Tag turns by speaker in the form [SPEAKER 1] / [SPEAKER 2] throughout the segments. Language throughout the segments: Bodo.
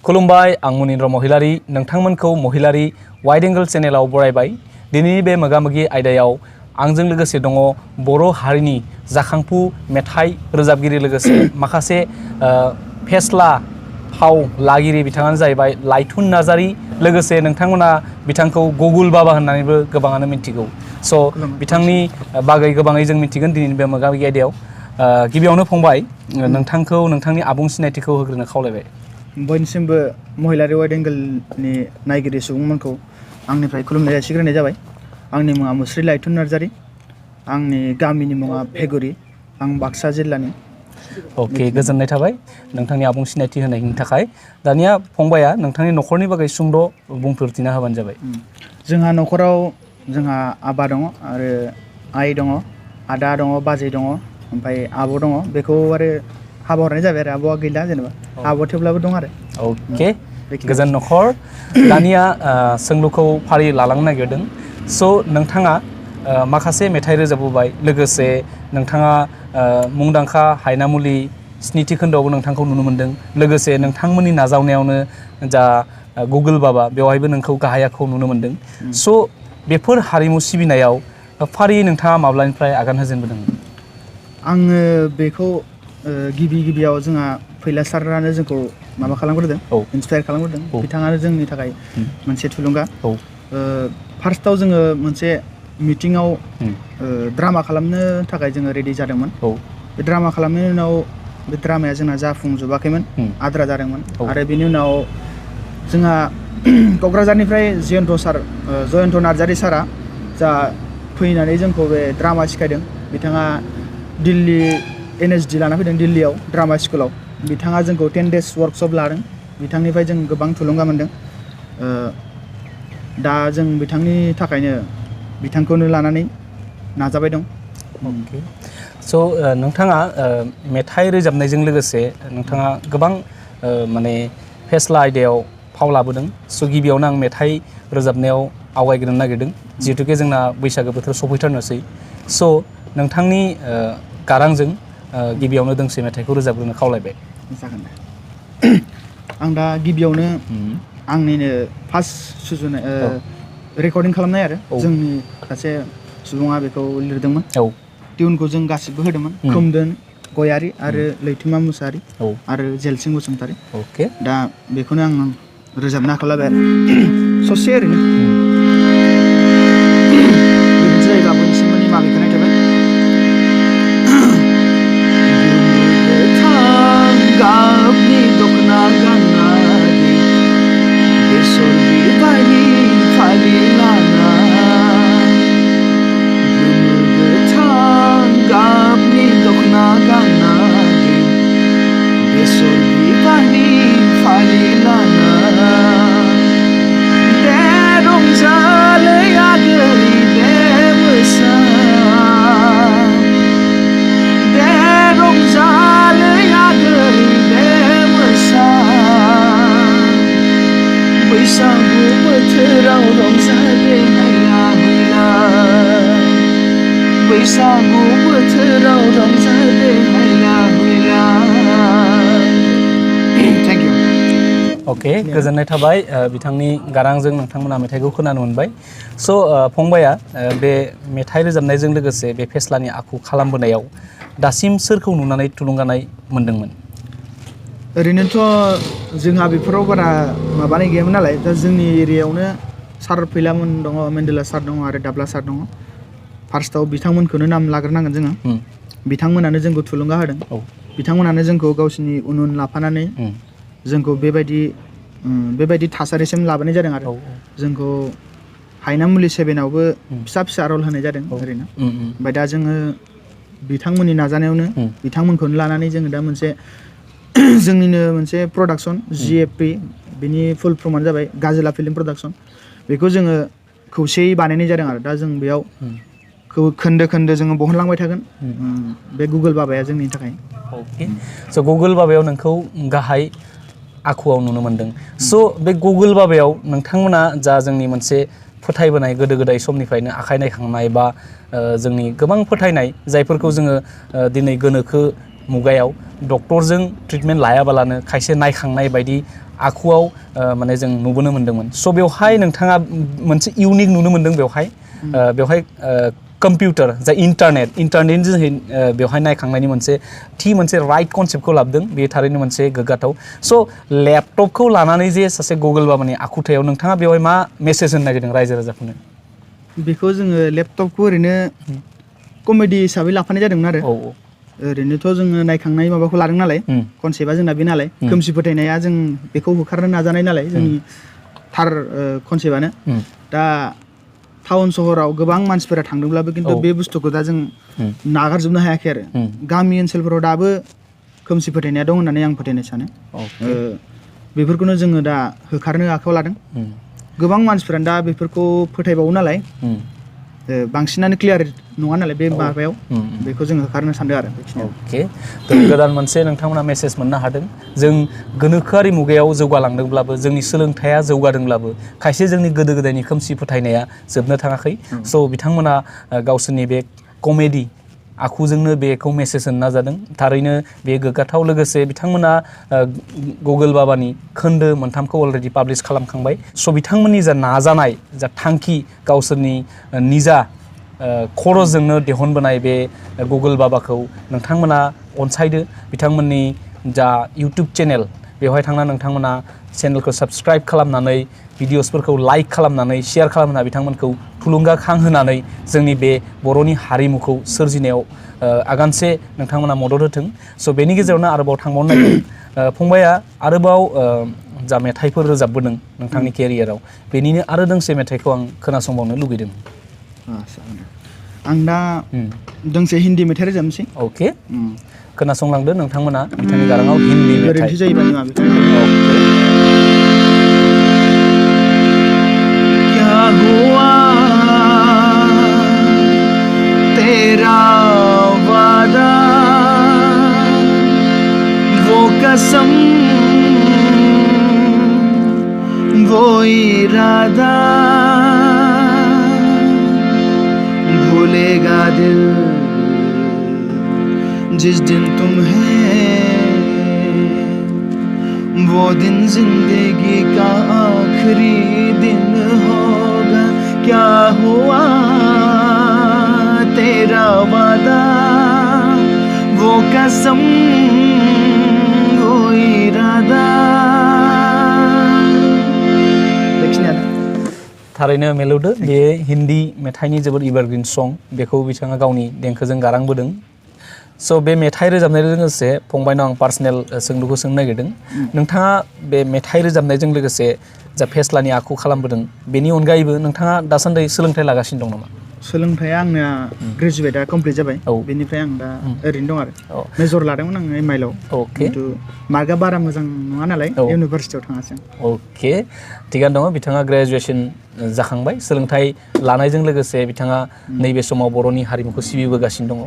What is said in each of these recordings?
[SPEAKER 1] खुलुमबाय आं मुनिन्द्र महिलारी नोंथांमोनखौ महिलारी वाइड एंगल चेनेलाव बरायबाय दिनैनि बे मोगा-मोगि आयदायाव आंजों लोगोसे दङ बर' हारिनि जाखांफु मेथाइ रोजाबगिरि लोगोसे माखासे फेस्ला फाव लागिरि बिथाङानो जाहैबाय लाइथुन नार्जारी लोगोसे नोंथांमोना बिथांखौ गुगुल बाबा होननानैबो गोबाङानो मिथिगौ स' बिथांनि बागै गोबाङै जों मिथिगोन दिनैनि बे मोगा-मोगि आयदायाव गिबियावनो फंबाय नोंथांखौ नोंथांनि आबुं सिनायथिखौ होग्रोनो खावलायबाय
[SPEAKER 2] बयनिसिमबो महिलारी वाइड एंगलनि नायगिरि सुबुंमोनखौ आंनिफ्राय खुलुमनाय जासिग्रोनाय जाबाय आंनि मुङा मुस्रि लाइथुन नार्जारी आंनि गामिनि मुङा फेगुरि आं बाक्सा जिल्लानि
[SPEAKER 1] अके गोजोननाय थाबाय नोंथांनि आबुं सिनायथि होनायनि थाखाय दानिया फंबाया नोंथांनि न'खरनि बागै सुंद' बुंफोरथिना होबानो जाबाय
[SPEAKER 2] जोंहा न'खराव जोंहा आबा दङ आरो आइ दङ आदा दङ बाजै दङ ओमफ्राय आब' दङ बेखौ आरो हाबा हरनाय जाबाय आरो आब'आ गैला जेनेबा आब' थेवब्लाबो दं आरो
[SPEAKER 1] अके गोजोन न'खर दानिया सोंलुखौ फारि लालांनो नागिरदों स' नोंथाङा माखासे मेथाइ रोजाबबोबाय लोगोसे नोंथाङा मुंदांखा हायनामुलि स्निथि खोन्दोआवबो नोंथांखौ नुनो मोन्दों लोगोसे नोंथांमोननि नाजावनायावनो जा गुगोल बाबा बेवहायबो नोंखौ गाहायाखौ नुनो मोन्दों स' बेफोर हारिमु सिबिनायाव फारियै नोंथाङा माब्लानिफ्राय आगान होजेनबोदोंमोन
[SPEAKER 2] आङो बेखौ गिबियाव जोंहा फैलासारानो जोंखौ माबा खालामग्रोदों इन्सपायार खालामग्रोदों बिथाङानो जोंनि थाखाय मोनसे थुलुंगा फार्स्टआव जोङो मोनसे मिटिङाव ड्रामा खालामनो थाखाय जोङो रेडि जादोंमोन बे ड्रामा खालामनायनि उनाव बे ड्रामाया जोंना जाफुंजोबाखैमोन आद्रा जादोंमोन आरो बेनि उनाव जोंहा क'क्राझारनिफ्राय जयन्त नार्जारी सारा जा फैनानै जोंखौ बे ड्रामा सिखायदों बिथाङा दिल्ली NSD लाना फैदों दिल्लीयाव ड्रामा स्कुलाव बिथाङा जोंखौ 10 days वर्कशप लादों बिथांनिफ्राय जों गोबां थुलुंगा मोन्दों दा जों बिथांनि थाखायनो बिथांखौनो लानानै नाजाबाय दं
[SPEAKER 1] अके स' नोंथाङा मेथाइ रोजाबनायजों लोगोसे नोंथाङा गोबां माने फेस्ला आयदायाव फाव लाबोदों स' गिबियावनो आं मेथाइ रोजाबनायाव आवगायग्रोनो नागिरदों जिहेतुके जोंना बैसागो बोथोर सफैथारनोसै स' नोंथांनि गारांजों गिबियावनो दोंसे मेथाइखौ रोजाबग्रोनो खावलायबाय
[SPEAKER 2] जागोन दे आं दा गिबियावनो आंनिनो फार्स्ट सुजुनाय रेकर्डिं खालामनाय आरो जोंनि सासे सुबुङा बेखौ लिरदोंमोन टिउनखौ जों गासिबो होदोंमोन खोमदोन गयारि आरो लैथुमा मुसाहारि आरो जेलसिं बसुमतारी
[SPEAKER 1] अके
[SPEAKER 2] दा बेखौनो आं रोजाबनो आखायाव लाबाय आरो ससे ओरैनो गोरोन्थि जायोबा बयनिसिमबो निमाहा बिखानाय थाबाय गाबनि दखना गाननानै बेसर बिबारनि फालि लाना गोमो गोथां गाबनि दखना गाननानै बेसर बिबारनि फालि लाना दे रंजालै आगोरि दे मोसा दे रंजालै आगोरि बैसागु बोथोराव रंजादे हायला हुइला बैसागु बोथोराव रंजादे हायला हुइला थेंक इउ
[SPEAKER 1] अके गोजोननाय थाबाय बिथांनि गारांजों नोंथांमोना मेथाइखौ खोनानो मोनबाय स' फंबाया बे मेथाइ रोजाबनायजों लोगोसे बे फेस्लानि आखु खालामबोनायाव दासिम सोरखौ नुनानै थुलुंगानाय मोन्दोंमोन
[SPEAKER 2] ओरैनोथ' जोंहा बेफोराव बारा माबानाय गैयामोन नालाय दा जोंनि एरियायावनो सार फैलामोन दङ मेन्डेला सार दङ आरो दाब्ला सार दङ फार्स्टआव बिथांमोनखौनो नाम लाग्रोनांगोन जोङो बिथांमोनानो जोंखौ थुलुंगा होदों बिथांमोनानो जोंखौ गावसिनि उन लाफानानै जोंखौ बेबायदि थासारिसिम लाबोनाय जादों आरो जोंखौ हायनामुलि 7आवबो फिसा रल होनाय जादों ओरैनो ओमफ्राय दा जोङो बिथांमोननि नाजानायावनो बिथांमोनखौनो लानानै जोङो दा मोनसे जोंनिनो मोनसे प्रडाक्सन GFP बेनि फुल फर्मानो जाबाय गाजिला फिल्म प्रडाक्सन बेखौ जोङो खौसेयै बानायनाय जादों आरो दा जों बेयाव खोन्दो जोङो बहनलांबाय थागोन बे गुगोल बाबाया जोंनि थाखाय
[SPEAKER 1] अके स' गुगोल बाबायाव नोंखौ गाहाय आखुआव नुनो मोन्दों स' बे गुगोल बाबायाव नोंथांमोना जा जोंनि मोनसे फोथायबोनाय गोदो गोदाय समनिफ्रायनो आखाइ नायखांनाय बा जोंनि गोबां फोथायनाय जायफोरखौ जोङो दिनै गोनोखो मुगायाव डक्टरजों ट्रिटमेन्ट लायाबालानो खायसे नायखांनाय बायदि आखुआव माने जों नुबोनो मोन्दोंमोन स' बेवहाय नोंथाङा मोनसे इउनिक नुनो मोन्दों बेवहाय कम्पिउटार जा इन्टारनेटनि जोहै बेवहाय नायखांनायनि मोनसे राइट कनसेप्टखौ लाबोदों बेयो थारैनो मोनसे गोग्गाथाव स' लेपटपखौ लानानै जे सासे गुगोल बाबानि आखुथायाव नोंथाङा बेवहाय मा मेसेज होनो नागिरदों रायजो राजाफोरनो
[SPEAKER 2] बेखौ जोङो लेपटपखौ ओरैनो कमेडि हिसाबै लाफानाय जादोंमोन आरो ओरैनोथ' जोङो नायखांनाय माबाखौ लादों नालाय कनसेप्टआ जोंना बे नालाय खोमसि फोथायनाया जों बेखौ होखारनो नाजानाय नालाय जोंनि थार कनसेप्टआनो दा टाउन सहराव गोबां मानसिफोरा थांदोंब्लाबो खिन्थु बे बुस्थुखौ दा जों नागारजोबनो हायाखै आरो गामि ओनसोलफोराव दाबो खोमसि फोथायनाया दं होननानै आं फोथायनो सानो बेफोरखौनो जोङो दा होखारनो आखायाव लादों गोबां मानसिफोरानो दा बेफोरखौ फोथायबावो नालाय बांसिनानो क्लियार नङा नालाय बे माबायाव बेखौ जों होखारनो सानदों आरो
[SPEAKER 1] अके गोदान मोनसे नोंथांमोना मेसेज मोननो हादों जों गोनोखोआरि मुगायाव जौगालांदोंब्लाबो जोंनि सोलोंथाइया जौगादोंब्लाबो खायसे जोंनि गोदो गोदायनि खोमसि फोथायनाया जोबनो थाङाखै स' बिथांमोना गावसोरनि बे कमेडि आखुजोंनो बेखौ मेसेज होनो नाजादों थारैनो बे गोग्गाथाव लोगोसे बिथांमोना गुगोल बाबानि खोन्दो मोनथामखौ अलरेडि पाब्लिश खालामखांबाय स' बिथांमोननि जा नाजानाय जा थांखि गावसोरनि निजा खर'जोंनो दिहुनबोनाय बे गुगोल बाबाखौ नोंथांमोना अनसायदो बिथांमोननि जा इउटुब चेनेल बेवहाय थांना नोंथांमोना चेनेलखौ साबस्क्राइब खालामनानै भिडिअसफोरखौ लाइक खालामनानै शेयार खालामना बिथांमोनखौ थुलुंगाखांहोनानै जोंनि बे बर'नि हारिमुखौ सोरजिनायाव आगानसे नोंथांमोना मदद होथों स' बेनि गेजेरावनो आरोबाव थांबावनो नागिरदों फंबाया आरोबाव जा मेथाइफोर रोजाबबोदों नोंथांनि केरियाराव बेनिनो आरो दोंसे मेथाइखौ आं खोनासंबावनो लुगैदों
[SPEAKER 2] आं दा दोंसे हिन्दी मेथाइ रोजाबनोसै
[SPEAKER 1] अके खोनासंलांदो नोंथांमोना बिथांनि गाराङाव हिन्दी मेथाइ
[SPEAKER 2] गोरोन्थि जायोबा निमाहा बिथोन क्या हुआ तेरा वादा वो कसम वो इरादा भूलेगा दिल जिस दिन तुम्हें वो दिन जिंदगी का आखिरी दिन होगा क्या हुआ तेरा वादा वो कसम वो इरादा
[SPEAKER 1] थारैनो मेलौदो बे हिन्दी मेथाइनि जोबोद एभारग्रिन सं बेखौ बिथाङा गावनि देंखोजों गारांबोदों स' बे मेथाइ रोजाबनायजों लोगोसे फंबायनाव आं पार्सनेल सोंलुखौ सोंनो नागिरदों नोंथाङा बे मेथाइ रोजाबनायजों लोगोसे जा फेस्लानि आखु खालामबोदों बेनि अनगायैबो नोंथाङा दासान्दि सोलोंथाइ लागासिनो दं नामा
[SPEAKER 2] सोलोंथाइया आंना ग्रेजुवेटआ कमप्लिट जाबाय बेनिफ्राय आं दा ओरैनो दं आरो मेजर लादोंमोन आं एमआइएलआव खिन्थु मार्कआ बारा मोजां नङा नालाय इउनिभारसिटियाव थाङासै
[SPEAKER 1] अके थिगानो दङ बिथाङा ग्रेजुवेसन जाखांबाय सोलोंथाइ लानायजों लोगोसे बिथाङा नैबे समाव बर'नि हारिमुखौ सिबिबोगासिनो दङ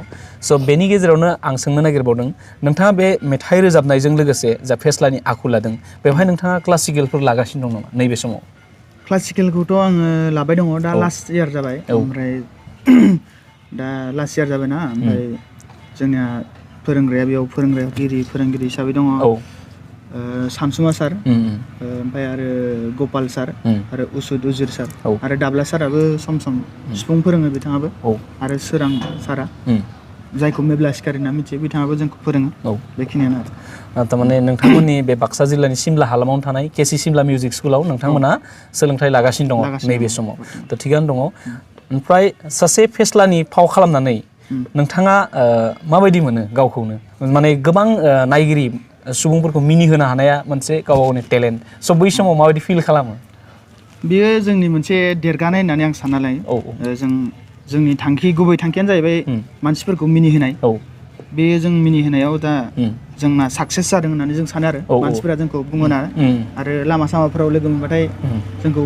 [SPEAKER 1] स' बेनि गेजेरावनो आं सोंनो नागिरबावदों नोंथाङा बे मेथाइ रोजाबनायजों लोगोसे जा फेस्लानि आखु लादों बेवहाय नोंथाङा क्लासिकेलफोर लागासिनो दं नामा नैबे समाव
[SPEAKER 2] क्लासिकेलखौथ' आङो लाबाय दङ दा लास्ट इयार जाबाय ओमफ्राय दा लास्ट इयार जाबायना ओमफ्राय जोंनिया फोरोंग्राया बेयाव फोरोंगिरि हिसाबै दङ सामसुमा सार ओमफ्राय आरो गपाल सार आरो उजिर सार आरो दाब्ला साराबो सम सम सिफुं फोरोङो बिथाङाबो आरो सोरां सारा जायखौ मेब्ला सिखारि होनना मिथियो बिथाङाबो जोंखौ फोरोङो बेखिनियानो आरो
[SPEAKER 1] थारमाने नोंथांमोननि बे बाक्सा जिल्लानि सिमला हालामावनो थानाय केसि सिमला मिउजिक स्कुलाव नोंथांमोना सोलोंथाइ लागासिनो दङ नैबे समाव थ' थिगानो दङ ओमफ्राय सासे फेस्लानि फाव खालामनानै नोंथाङा माबायदि मोनो गावखौनो माने गोबां नायगिरि सुबुंफोरखौ मिनिहोनो हानाया मोनसे गाव गावनि टेलेन्ट स' बै समाव माबायदि फिल खालामो
[SPEAKER 2] बेयो जोंनि मोनसे देरगानाय होननानै आं सानना लायो जोंनि गुबै थांखियानो जाहैबाय मानसिफोरखौ मिनिहोनाय बेयो जों मिनिहोनायाव दा जोंना साक्सेस जादों होननानै जों सानो आरो मानसिफोरा जोंखौ बुङोना आरो लामा सामाफोराव लोगो मोनबाथाय जोंखौ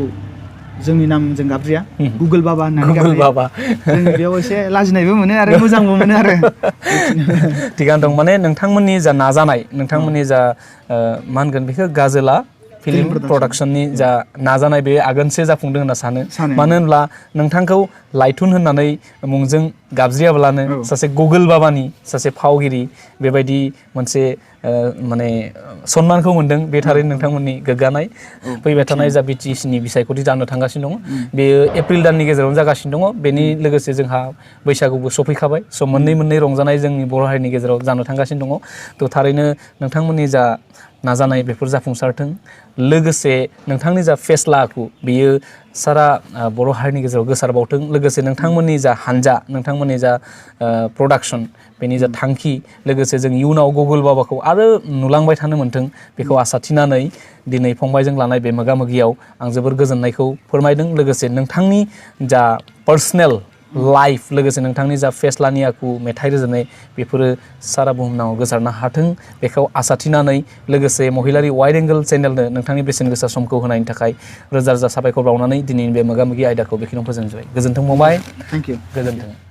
[SPEAKER 2] जोंनि नामजों गाबज्रिया गुगोल बाबा होननानै गाबज्रियो जों बेयाव एसे लाजिनायबो मोनो आरो मोजांबो मोनो आरो
[SPEAKER 1] थिगानो दं माने नोंथांमोननि जा नाजानाय नोंथांमोननि जा मा होनगोन बेखौ गाजोला फिल्म प्रडाक्शननि जा नाजानाय बे आगानसे जाफुंदों होनना सानो मानो होनब्ला नोंथांखौ लाइथुन होननानै मुंजों गाबज्रियाब्लानो सासे गुगोल बाबानि सासे फावगिरि बेबायदि मोनसे माने सन्मानखौ मोन्दों बे थारैनो नोंथांमोननि गोग्गानाय फैबाय थानाय जा बिटिसिनि बिसायख'थि जानो थांगासिनो दङ बेयो एप्रिल दाननि गेजेरावनो जागासिनो दङ बेनि लोगोसे जोंहा बैसागुबो सफैखाबाय स' मोननै रंजानाय जोंनि बर' हारिनि गेजेराव जानो थांगासिनो दङ थ' थारैनो नोंथांमोननि जा नाजानाय बेफोर जाफुंसारथों लोगोसे नोंथांनि जा फेस्ला आखु बेयो सारा बर' हारिनि गेजेराव गोसारबावथों लोगोसे नोंथांमोननि जा हानजा नोंथांमोननि जा प्रडाक्सन बेनि जा थांखि लोगोसे जों इयुनाव गुगोल बाबाखौ आरो नुलांबाय थानो मोन्थों बेखौ आसा थिनानै दिनै फंबायजों लानाय बे मोगा मोगियाव आं जोबोर गोजोननायखौ फोरमायदों लोगोसे नोंथांनि जा पार्सनेल लाइफ लोगोसे नोंथांनि जा फेस्लानि आखु मेथाइ रोजाबनाय बेफोरो सारा बुहुमनाव गोसारनो हाथों बेखौ आसा थिनानै लोगोसे महिलारि वाइड एंगल चेनेलनो नोंथांनि बेसेन गोसा समखौ होनायनि थाखाय रोजा रोजा साबायखर बावनानै दिनैनि बे मोगा मोगि आयदाखौ बेखिनियाव फोजोबबाय गोजोन्थों फंबाय
[SPEAKER 2] थेंक इउ
[SPEAKER 1] गोजोन्थों